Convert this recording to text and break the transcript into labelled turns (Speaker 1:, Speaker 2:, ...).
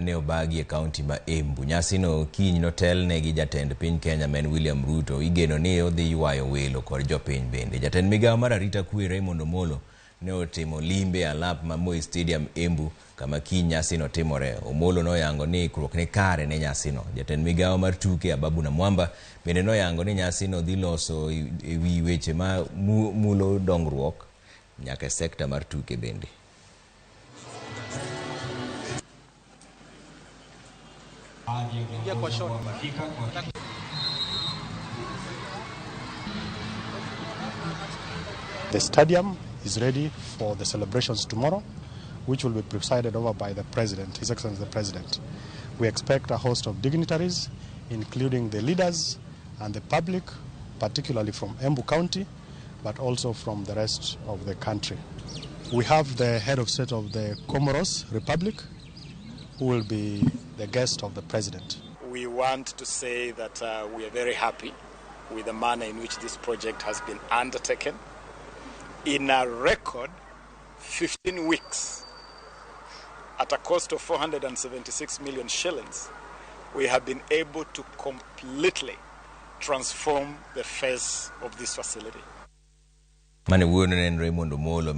Speaker 1: Ne obagi e kaunti ma Embu. Nyasino kiny notelne gi jatend piny Kenya ma en William Ruto. Igeno ni odhi ywayo welo kod jopiny bende. Jatend migawo mar arita kwe Raymond Omolo ne otimo limbe e alap ma Moi Stadium Embu kama kiny nyasino timore. Omolo noyango ni ikruok ni kare ne nyasino. Jatend migawo mar tuke Ababu Namwamba bende noyango ni nyasino dhi loso e wi weche ma mulo dongruok nyaka e sekta mar tuke bende.
Speaker 2: The stadium is ready for the celebrations tomorrow, which will be presided over by the President, His Excellency the President. We expect a host of dignitaries, including the leaders and the public, particularly from Embu County, but also from the rest of the country. We have the head of state of the Comoros Republic, who will be the guest of the President.
Speaker 3: We want to say that we are very happy with the manner in which this project has been undertaken. In a record 15 weeks, at a cost of 476 million shillings, we have been able to completely transform the face of this facility.
Speaker 1: Mane wuoyo ne en Raymond Omolo.